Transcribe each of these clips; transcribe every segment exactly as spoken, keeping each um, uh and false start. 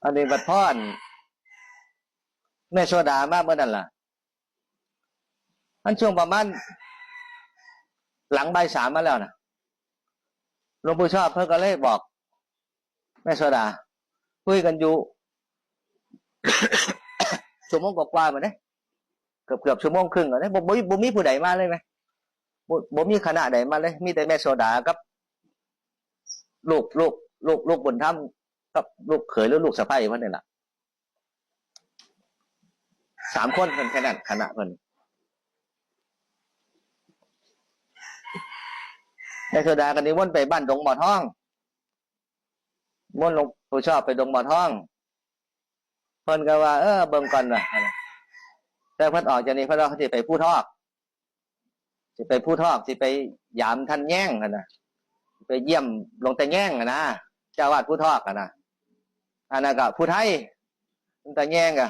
อันนี้บัดพ่อนแม่โซดามาเมื่อนั้นล่ะ อันช่วงประมาณหลังบ่ายสามมาแล้วนะ หลวงปู่ชอบเพิ่นก็เลยบอก แม่โซดา คุยกันอยู่ ชั่วโมงกว่าๆมาเนี่ย เกือบเกือบชั่วโมงครึ่งแล้วเนี่ย บ่บ่บ่มีผู้ใดมาเลยไหม บ่บ่มีคณะใดมาเลย มีแต่แม่โซดากับ ลูกลูกลูกลูกบุญธรรม กับลูกเขยหรือลูกสะใภ้เพิ่นนี่แหละ สามคนเพิ่นแค่นั้น คณะเพิ่น แม่โซดาก็นิมนต์ไปบ้านดงบ่อทอง นิมนต์หลวงปู่ชอบไปดงบ่อทอง เพิ่นก็ว่า เออ เบิ่งก่อนนะ แต่เพิ่นออกจากนี้เพิ่นว่าเขาสิไปภูทอก สิไปภูทอก สิไปยามท่านแย้งหั่นนะ ไปเยี่ยมหลวงตาแย้งหั่นนะ เจ้าอาวาสภูทอกหั่นนะ อันนั้นก็ผู้ไทย หลวงตาแย้งอะ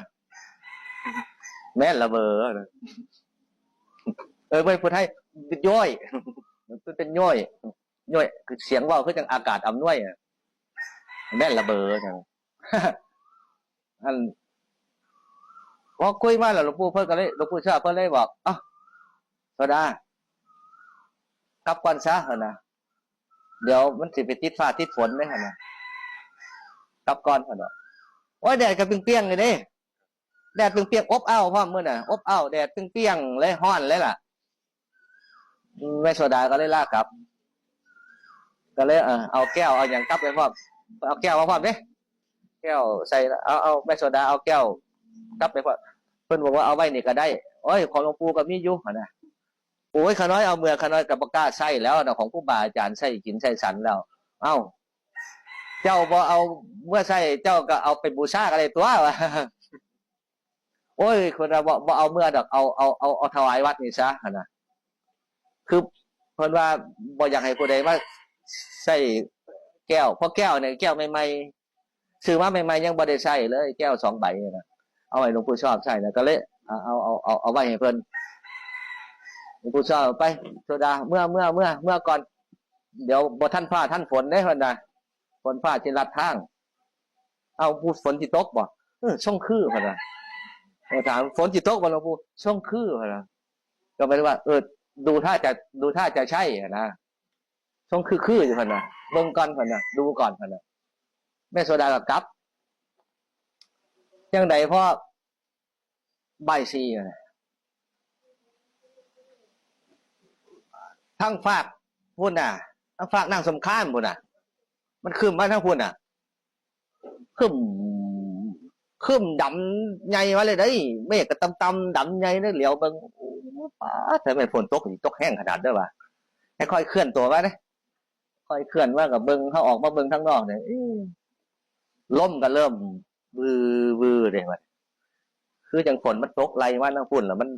แม่นละเบอนะ เออ ไม่ผู้ไทย ย้อย มันเป็นย้อย ย้อย คือเสียงเว้าคือจังอากาศอำนวยอะ แม่นละเบอนะ อัน พอคุยมาแล้วหลวงปู่เพิ่นก็เลย หลวงปู่ชอบเพิ่นเลยบอก เอ้า โซดา กลับก่อนซะหั่นนะ เดี๋ยวมันสิไปติดฟ้าติดฝนเด้หั่นนะ กลับก่อนหั่นนะ โอ้ย แดดก็เปรี้ยงๆเลยเด้ แดดเปรี้ยงๆ อบอ้าวพร้อมมื้อน่ะ อบอ้าว แดดเปรี้ยงๆเลย ฮ้อนเลยล่ะ แม่โซดาก็เลยลากลับ ก็เลย เออ เอาแก้วเอาหยังกลับไปพร้อม เอาแก้วมาพร้อมเด้ แก้วใส่ เอา เอา แม่โซดาเอาแก้วกลับไปพร้อม เพิ่นบอกว่าเอาไว้นี่ก็ได้ โอ้ย ของหลวงปู่ก็มีอยู่หั่นนะ โอ้ย ข้าน้อยเอาเมือ ข้าน้อยก็บ่กล้าใช้แล้วนะ ของครูบาอาจารย์ใช้กินใช้ฉันแล้ว เอ้า เจ้าบ่เอาเมือใช้ เจ้าก็เอาไปบูชาก็ได้ตัว ว่า โอ้ย คนว่าบ่ บ่เอาเมือดอก เอา เอา เอา เอาถวายวัดนี่ซะหั่นนะ คือเพิ่นว่าบ่อยากให้ผู้ใดมาใช้แก้ว เพราะแก้วเนี่ย แก้วใหม่ๆ ซื้อมาใหม่ๆ ยังบ่ได้ใช้เลย แก้วสองใบนี่นะ เอาให้หลวงปู่ชอบใช้นะ ก็เลย เอา เอา เอา เอา เอาไว้ให้เพิ่น หลวงปู่ชอบ ไป โซดา เมือ เมือ เมือ เมือก่อน เดี๋ยวบ่ทันฟ้าทันฝนเด้ เพิ่นนะ ฝนฟ้าสิลัดทาง เอาปู่ ฝนสิตกบ่ เออ ส่งคือ เพิ่นว่า เออ ถาม ฝนสิตกบ่หลวงปู่ ส่งคือ เพิ่นว่า ก็หมายถึงว่า เออ ดูท่าจะ ดูท่าจะใช่อะนะ ส่งคือๆ อยู่ เพิ่นว่า เบิ่งก่อน เพิ่นว่า ดูก่อน เพิ่นว่า แม่โซดาก็กลับ จังใดพอบ่ายสี่อะนะ ทางฟากพุ้นน่ะ ทางฟากนางสงครามพุ้นน่ะ มันครึ้มมาทางพุ้นน่ะ ครึ้ม ครึ้มดำใหญ่มาเลยเด้ย เมฆก็ต่ำๆ ดำใหญ่เลย เหลียวเบิ่ง โอ้ ป๊าด ทำไมฝนตก ตกแฮงขนาดเด้อวะ ค่อยๆ เคลื่อนตัวมาเด้ ค่อยเคลื่อนมาก็เบิ่ง เฮาออกมาเบิ่งทางนอกเนี่ย เอ๊ะ ลมก็เริ่ม วือ วือเด้ บัด คือจังฝนมันตกไล่มาทางพุ้น แล้วมัน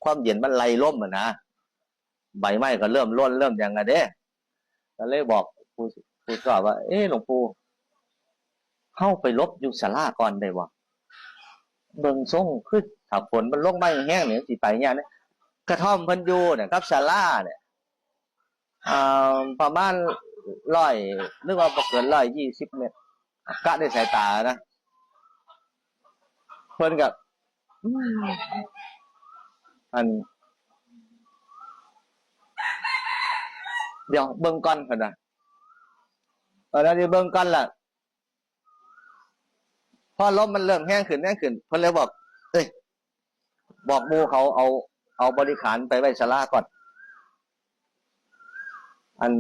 ความเย็นมันไล่ลมอะนะ ใบไม้ก็เริ่มหล่นเริ่มหยังอะเด้ ก็เลยบอกผู้ ผู้ชอบว่า เอ๊ะ หลวงปู่ เฮาไปหลบอยู่ศาลาก่อนได้บ่ เบิ่งทรงคือถ้าฝนมันลงมาแฮงๆ นี่สิไปยากเด้ กระท่อมเพิ่นอยู่เนี่ยกับศาลาเนี่ย อ่า ประมาณร้อย หรือว่าบ่เกินร้อยยี่สิบเมตร กะด้วยสายตานะ เพิ่นก็ อืม อัน เดี๋ยวเบิ่งก่อน เพิ่นว่า เออ แล้วเดี๋ยวเบิ่งก่อนล่ะ พอลมมันเริ่มแฮงขึ้น แฮงขึ้น เพิ่นเลยบอก เอ้ย บอกหมู่เขาเอา เอาบริขารไปไว้ศาลาก่อน อัน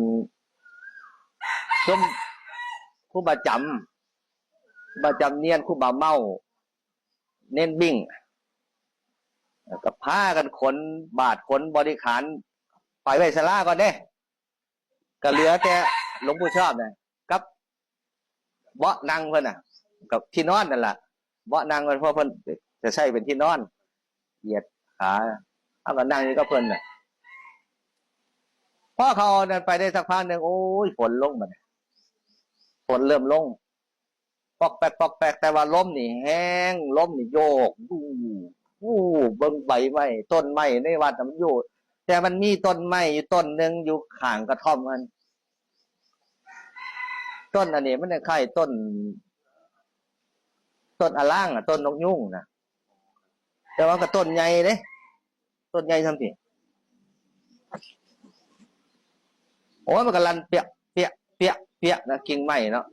ซุมครูบาจ๋ำ ครูบาจ๋ำเนียน ครูบาเมา เณรบิ่ง แล้วก็พากันขนบาตรขนบริขารไปไว้ศาลาก่อนเด้ ก็เหลือแต่หลวงปู่ชอบนะ กับเบาะนั่งเพิ่นน่ะ กับที่นอนนั่นล่ะ เบาะนั่งเพิ่น เพราะเพิ่นจะใช้เป็นที่นอน เหยียดขา เอาก็นั่งอยู่กับเพิ่นน่ะ พอเขาเอานั่นไปได้สักพักหนึ่ง โอ้ย ฝนลงบัดนี้ ฝนเริ่มลง ปอกแปก ปอกแปก แต่ว่าลมนี่แฮง ลมนี่โยก อู้ อู้ เบิ่งใบไม้ ต้นไม้ในวัดน่ะมันโยก แต่มันมีต้นไม้อยู่ต้นหนึ่งอยู่ข้างกระท่อมมัน ต้นอันนี้มันคล้ายๆ ต้น ต้นอะล่างอะ ต้นนกยูงนะ แต่ว่าก็ต้นใหญ่เด้ ต้นใหญ่ส่ำซี้ โอ้ย มันก็ลั่นเปียะเปียะเปียะเปียะนะ กิ่งไม้เนาะ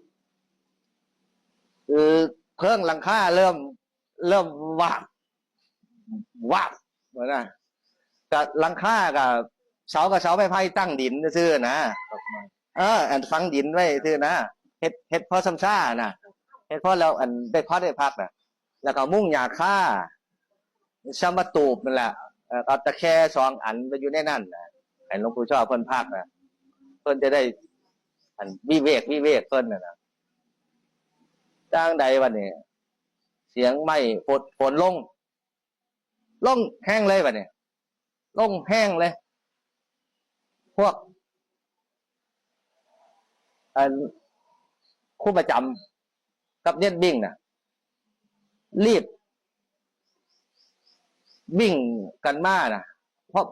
คือเพิงหลังคาเริ่ม เริ่มวาบ วาบ ว่านะ ก็หลังคาก็ เสาก็เสาไม้ไผ่ตั้งดินซื่อๆนะ เออ อันฝังดินไว้ซื่อนะ เฮ็ด เฮ็ดพอส่ำซานะ เฮ็ดพอแล้ว อันได้พอได้พักนะ แล้วก็มุงหญ้าคา สมาตูปนั่นแหละ เอ่อ เอาตะแคร่สองอันไปอยู่ในนั้นนะ ให้หลวงปู่ชอบเพิ่นพักนะ เพิ่นจะได้ อันวิเวก วิเวกเพิ่นน่ะนะ จั่งใดบัดนี้ เสียงไม้ ฝน ฝนลง ลงแฮงเลยบัดนี้ ลงแฮงเลย พวก อัน ครูประจำกับเนตรบิ่งน่ะ รีบวิ่งกันมาน่ะ เพราะ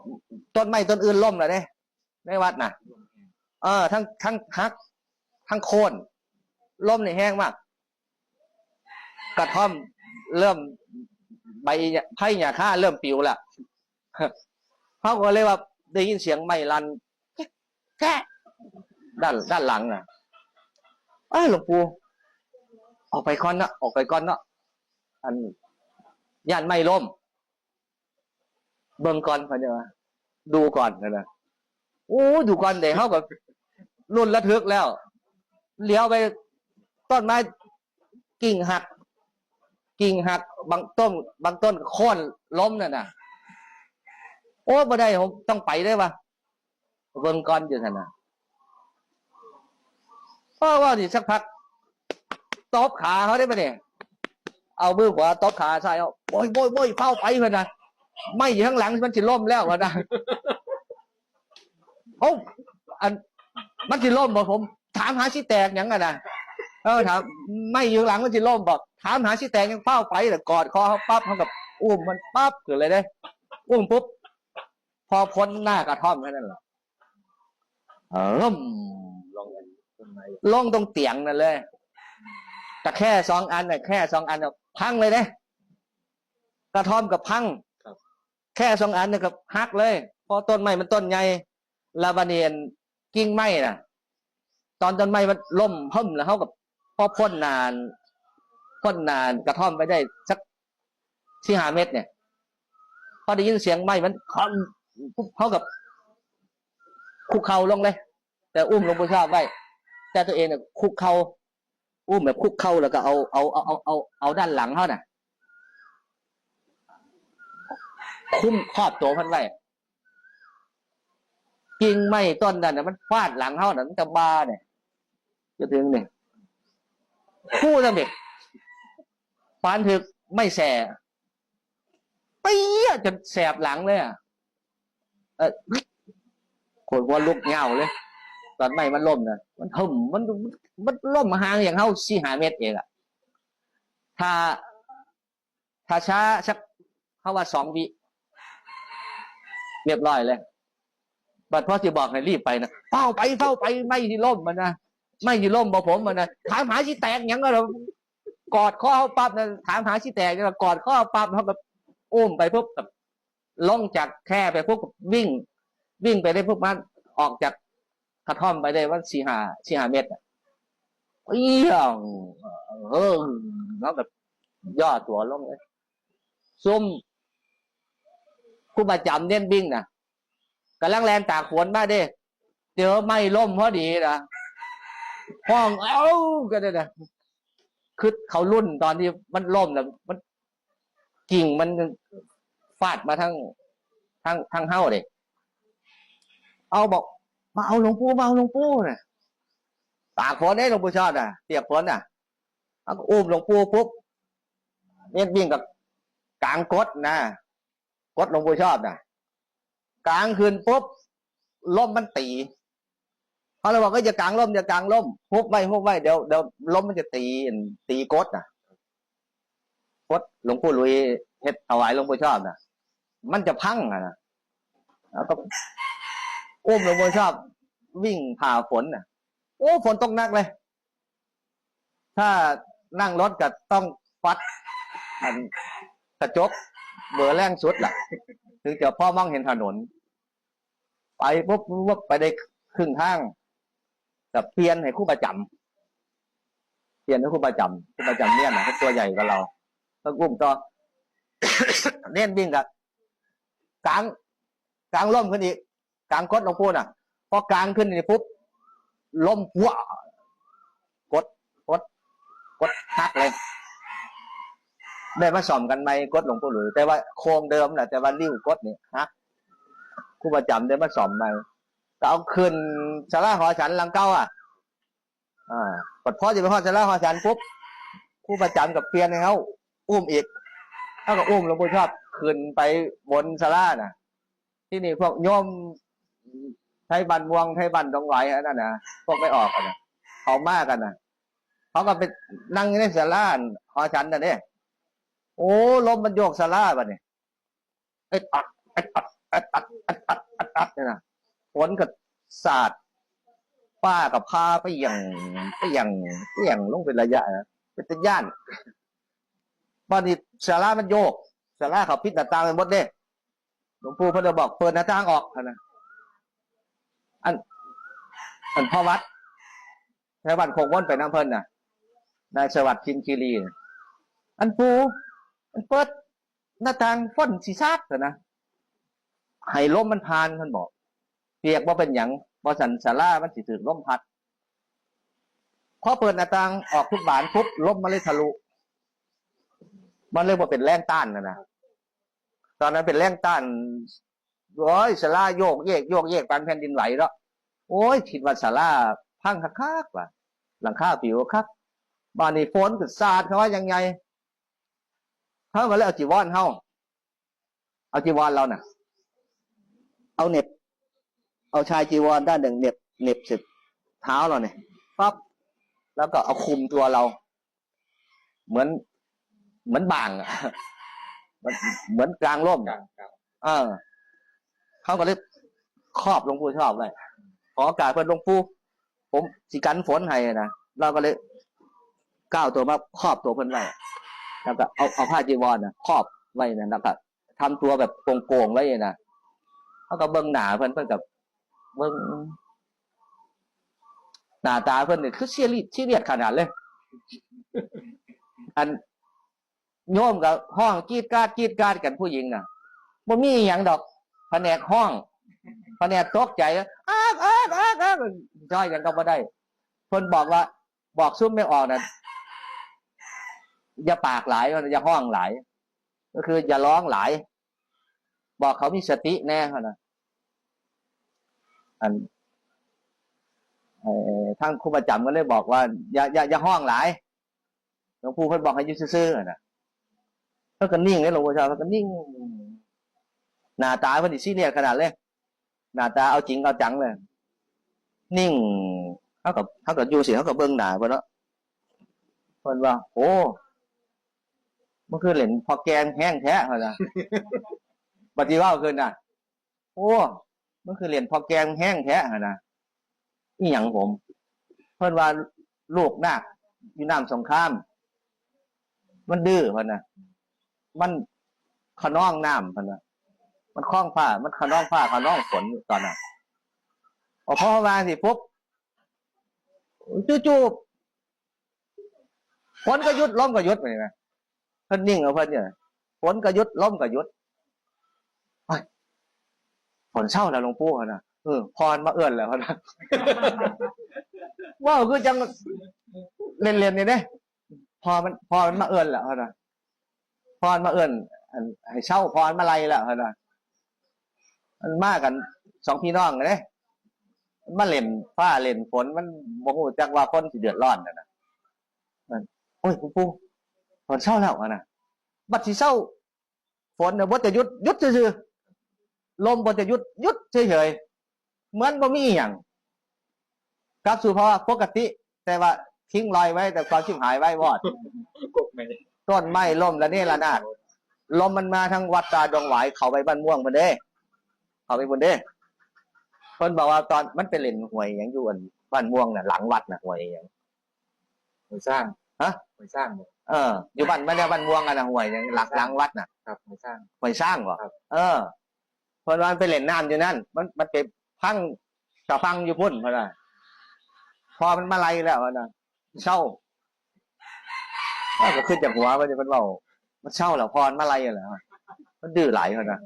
ต้นไม้ต้นอื่นล้มแล้วเด้ ในวัดน่ะ เออ ทั้ง ทั้งหัก ทั้งโค่น ล้มนี่แฮงมาก กระท่อมเริ่ม ใบไผ่หญ้าคาเริ่มปลิวละ เขาก็เลยว่าได้ยินเสียงไม้ลั่น แกะ ด้าน ด้านหลังน่ะ เอ้ย หลวงปู่ ออกไปก่อนเนาะ ออกไปก่อนเนาะ อัน ย่านไม้ล้ม เบิ่งก่อน เขาจะว่า ดูก่อนนะ โอ้ ดูก่อนเด้ เขาก็ลุ้นระทึกแล้ว เหลียวไป ต้นไม้ กิ่งหัก กิ่งหัก บางต้น บางต้นโค่นล้มนั่นน่ะ โอ้ บ่ได้ ผมต้องไปเลยว่ะ เบิ่งก่อนอยู่ซั่นน่ะ พอว่านี่สักพัก ตบขาเขาได้ปะเนี่ย เอามือขวาตบขาซ้าย เอา โอ้ย โอ้ย โอ้ย เฝ้าไปเพิ่นน่ะ ไม้อยู่ข้างหลังมันสิล้มแล้วเพิ่นน่ะ เอ้า อัน มันสิล้มบ่ ผมถามหาสิแตกหยังอะนะ เออ ถาม ไม้อยู่ข้างหลังมันสิล้มบ่ ถามหาสิแตกหยัง เฝ้าไป แล้วกอดคอเขาปั๊บ เขาก็อุ้มมันปั๊บขึ้นเลยเด้ อุ้มปุ๊บ พอพ้นหน้ากระท่อมแค่นั้นแหละ เอิ่ม ลงเลย ลงตรงเตียงนั่นเลย ตะแคร่สองอันน่ะ แคร่สองอันน่ะ พังเลยเด้ กระท่อมก็พัง ครับ แคร่สองอันนี่ก็หักเลย เพราะต้นไม้มันต้นใหญ่ แล้วบัดนี้อันกิ่งไม้น่ะ ตอนต้นไม้มันล้มเพิ่มแล้ว เขาก็พอพ้นหน้า พ้นหน้ากระท่อมไปได้สักสี่ห้าเมตรเนี่ย พอได้ยินเสียงไม้มันคอมปุ๊บ เขาก็คุกเข่าลงเลย แต่อุ้มหลวงปู่ชอบไว้ แต่ตัวเองเนี่ยคุกเข่า อุ้มแบบคุกเข่า แล้วก็เอา เอา เอา เอา เอา เอาด้านหลังเขาน่ะ คุ้มครอบตัวเพิ่นไว้ กิ่งไม้ต้นนั้นน่ะ มันฟาดหลังเขาน่ะ มันจะบาเนี่ย จะถึงเนี่ย คู่นั่นเด็ก ปานถืกไม้แส่ เปี้ยะ จนแสบหลังเลยอ่ะ เออ ขนหัวลุกเงาเลย ตอนไม้มันล้มน่ะ มันหึ่ม มัน มันล้มห่างอย่างเฮาสี่ห้าเมตรเองอ่ะ ถ้า ถ้าช้าสัก เขาว่าสองวิ เรียบร้อยเลย บัดพอสิบอกให้รีบไปน่ะ เฝ้าไป เฝ้าไป ไม้สิล้มมันนะ ไม้สิล้มบ่ผมมันนะ ถามหาสิแตกหยังก็ กอดคอเขาปั๊บนะ ถามหาสิแตกหยังก็ กอดคอปั๊บ เขาก็อุ้มไปปุ๊บ ลงจากแคร่ไปปุ๊บ วิ่ง วิ่งไปได้ปุ๊บ มันออกจากกระท่อมไปได้ว่าสี่ห้า สี่ห้าเมตรอะ เอี้ยง เออ แล้วก็ย่อตัวลงเลย ซุ่ม ผู้ประจำเน้นวิ่งน่ะ กำลังแล่นตากฝนมาเด้ เจอไม้ล้มพอดีนะ ห้อง เอ้า ก็ได้นะ คือเขารุ่นตอนที่มันล้มแล้ว มัน กิ่งมันฟาดมาทาง ทาง ทางเฮาเด้ เอาบอก มาเอาหลวงปู่ มาเอาหลวงปู่น่ะ ตากฝนเด้ หลวงปู่ชอบน่ะ เปียกฝนน่ะ เอาก็อุ้มหลวงปู่ปุ๊บ เน้นวิ่งกับกางกดนะ กดหลวงปู่ชอบน่ะ กางขึ้นปุ๊บ ลมมันตี เขาเลยบอก "ก็อย่ากางลม อย่ากางลม ฮุบไว้ ฮุบไว้ เดี๋ยว เดี๋ยวลมมันจะตี ตีกดน่ะ กดหลวงปู่หลุยเฮ็ดถวายหลวงปู่ชอบน่ะ มันจะพังอะนะ" แล้วก็อุ้มหลวงปู่ชอบวิ่งผ่าฝนน่ะ โอ้ ฝนตกหนักเลย ถ้านั่งรถก็ต้อง ปัด อันกระจก เบอร์แรงสุดล่ะ ถึงจะพอมองเห็นถนน ไปปุ๊บปุ๊บไปได้ครึ่งทาง ก็เปลี่ยนให้ครูประจำ เปลี่ยนให้ครูประจำ ครูประจำเรียนน่ะ เขาตัวใหญ่กว่าเรา ก็อุ้มต่อ เน้นวิ่งกับกาง กางล่มขึ้นอีก กางกดหลวงปู่น่ะ พอกางขึ้นนี่ปุ๊บ ล่มพัว กด กด กดหักเลย ได้มาซ่อมกันใหม่ กดหลวงปู่หลุย แต่ว่าโครงเดิมแหละ แต่ว่าริ้วกดนี่หัก ครูประจำได้มาซ่อมใหม่ ก็เอาขึ้นศาลาหอฉันหลังเก่าอ่ะ อ่า บัดพอจะไปฮอดศาลาหอฉันปุ๊บ ครูประจำกับเปลี่ยนให้เขาอุ้มอีก เขาก็อุ้มหลวงปู่ชอบขึ้นไปบนศาลาน่ะ ที่นี่พวกโยมไทบ้านม่วง ไทบ้านดงหวายอันนั้นน่ะ พวกไม่ออกกันน่ะ เขามากันน่ะ เขาก็ไปนั่งอยู่ในศาลาหอฉันน่ะเด้ โอ้ ลมมันโยกศาลาบัดนี้ เอ็ดอัด เอ็ดอัด เอ็ดอัด เอ็ดอัด เอ็ดอัดเนี่ยนะ ฝนก็สาด ฟ้าก็ผ่าเปรี้ยง เปรี้ยง เปรี้ยงลงเป็นระยะนะ เป็นตาย้าน บัดนี้ศาลามันโยก ศาลาเขาปิดหน้าต่างไปหมดเด้ หลวงปู่เพิ่นก็บอกเปิดหน้าต่างออกนะ อัน อันพ่อวัด แถวบ้านโคกมนไปนำเพิ่นน่ะ นายสวัสดิ์ ชินคีรีน่ะ อันปู่ อันเปิดหน้าต่างฝนสิสาดน่ะนะ ให้ลมมันผ่าน เพิ่นบอก เปียกบ่เป็นหยัง บ่ซั้นศาลามันสิถูกลมพัด พอเปิดหน้าต่างออกทุกบานปุ๊บ ลมมันเลยทะลุ มันเลยบ่เป็นแรงต้านน่ะนะ ตอนนั้นเป็นแรงต้าน โอ้ย ศาลาโยกเยก โยกเยก ปานแผ่นดินไหวเนาะ โอ้ย คิดว่าศาลาพังคักๆ ว่ะ หลังคาปลิวคัก บาดนี้ฝนก็สาดเข้ามาอย่างใหญ่ เฮาก็เลยเอาจีวรเฮา เอาจีวรเราน่ะ เอาเหน็บ เอาชายจีวรด้านหนึ่งเหน็บ เหน็บเสร็จเท้าเราเนี่ย ปั๊บ แล้วก็เอาคลุมตัวเรา เหมือน เหมือนบ่างอะ เหมือน เหมือนกลางร่มอะ เออ เขาก็เลยครอบหลวงปู่ชอบไว้ ขอโอกาสเพิ่น หลวงปู่ ผมสิกันฝนให้นะ เราก็เลยก้าวตัวมาครอบตัวเพิ่นไว้ แล้วก็เอา เอาผ้าจีวรน่ะครอบไว้นะ แล้วก็ทำตัวแบบโก่งๆ ไว้นะ แล้วก็เบิ่งหน้าเพิ่น เพิ่นก็เบิ่ง หน้าตาเพิ่นนี่คือซีเรียส ซีเรียสขนาดเลย อันโยมก็ฮ้องกรีดกราดกรีดกราดกัน ผู้หญิงน่ะ บ่มีหยังดอก แผนกฮ้อง แผนกตกใจ อ๊าก อ๊าก อ๊าก อ๊าก จ้อยหยังก็บ่ได้ เพิ่นบอกว่า บอกซุมแม่ออกน่ะ อย่าปากหลาย อย่าฮ้องหลาย ก็คืออย่าร้องหลาย บอกเขามีสติแน่ หั่นน่ะ อัน เอ่อ ทางครูประจำก็เลยบอกว่า อย่า อย่า อย่าฮ้องหลาย หลวงปู่เพิ่นบอกให้อยู่ซื่อๆ หั่นน่ะ เพิ่นก็นิ่งเลย หลวงปู่ชอบ เพิ่นก็นิ่ง หน้าตาเพิ่นนี่ซีเรียสขนาดเลย หน้าตาเอาจริงเอาจังเลย นิ่ง เขาก็ เขาก็อยู่สิ เขาก็เบิ่งหน้าเพิ่นเนาะ เพิ่นว่า โอ้ มันคือเล่นพอแกงแห้งแท้ หั่นน่ะ บัดนี้เว้าขึ้นน่ะ โอ้ มันคือเล่นพอแกงแห้งแท้ หั่นน่ะ อีหยังผม เพิ่นว่าลูกนาคอยู่น้ำสงคราม มันดื้อ เพิ่นน่ะ มันคะนองน้ำ เพิ่นน่ะ มันคล้องผ้า มันคะนองผ้า คะนองฝนอยู่ตอนนั้น พอ พอว่าสิปุ๊บ จู่ๆ ฝนก็หยุด ลมก็หยุด ไปนะ เพิ่นนิ่งเอาเพิ่นเนี่ย ฝนก็หยุด ลมก็หยุด เฮ้ย ฝนเซาแล้วหลวงปู่ หั่นน่ะ เออ พ่อมันมาเอิ้นแล้ว หั่นน่ะ เว้าคือจังเล่นๆ นี่เด้ พ่อมัน พ่อมันมาเอิ้นแล้ว หั่นน่ะ พ่อมันมาเอิ้น อัน ให้เซา พ่อมันมาไล่แล้ว หั่นน่ะ มันมากันสองพี่น้องเด้ มันมาเล่นฟ้าเล่นฝน มันบ่ฮู้จักว่าคนสิเดือดร้อนน่ะนะ นั่น โอ้ย หลวงปู่ ฝนเซาแล้ว หั่นน่ะ บัดสิเซา ฝนน่ะบ่จะหยุด หยุดซื่อๆ ลมบ่จะหยุด หยุดเฉยๆ เหมือนบ่มีอีหยัง กลับสู่ภาวะปกติ แต่ว่าทิ้งรอยไว้ แต่ความชิบหายวายวอด กบไหม ต้นไม้ล้มระเนระนาด ลมมันมาทางวัดตาดงหวาย เข้าไปบ้านม่วงเพิ่นเด้ เข้าไปเพิ่นเด้ เพิ่นบอกว่าตอนมันไปเล่นห้วยหยังอยู่อันบ้านม่วงน่ะ หลังวัดน่ะ ห้วยหยัง ห้วยสร้าง ฮะ ห้วยสร้างบ่ เออ อยู่บ้าน บ้าน บ้านม่วงกันนะ ห้วยหยัง หลัง หลังวัดน่ะ ครับ ห้วยซ่าง ห้วยซ่างบ่ ครับ เออ เพิ่นว่ามันไปเล่นน้ำอยู่นั่น มัน มันไปพัง กะพังอยู่พุ้น เพิ่นว่า พอมันมาไล่แล้ว เพิ่นว่า เซา เอ้า ก็ขึ้นจากหัว เพิ่น เพิ่นเว้า มันเซาแล้ว พอมันมาไล่แล้ว มันดื้อหลาย เพิ่นว่า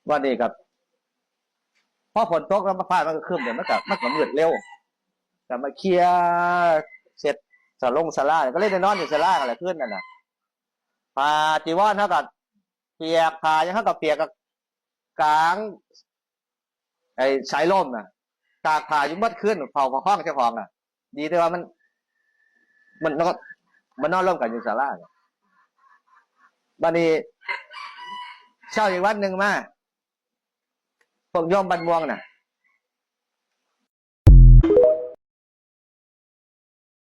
วันนี้ก็ พอฝนตกแล้วมาฟ้ามันก็ครึ้ม เดี๋ยวมันก็ มันก็มืดเร็ว ก็มาเคลียร์เสร็จ สะลงศาลา ก็เลยได้นอนอยู่ศาลากันแหละคืนนั่นน่ะ ผ้าจีวรเฮาก็เปียก ผ้าหยังเฮาก็เปียก ก็กาง ไอ้สายร่มน่ะ ตากผ้าอยู่หมดคืน เฝ้าผ้าคล้องเจ้าของน่ะ ดีแต่ว่ามัน มันนอน มันนอนร่วมกันอยู่ศาลาน่ะ บัดนี้ เช้าอีกวันหนึ่งมา พวกโยมบ้านม่วงน่ะ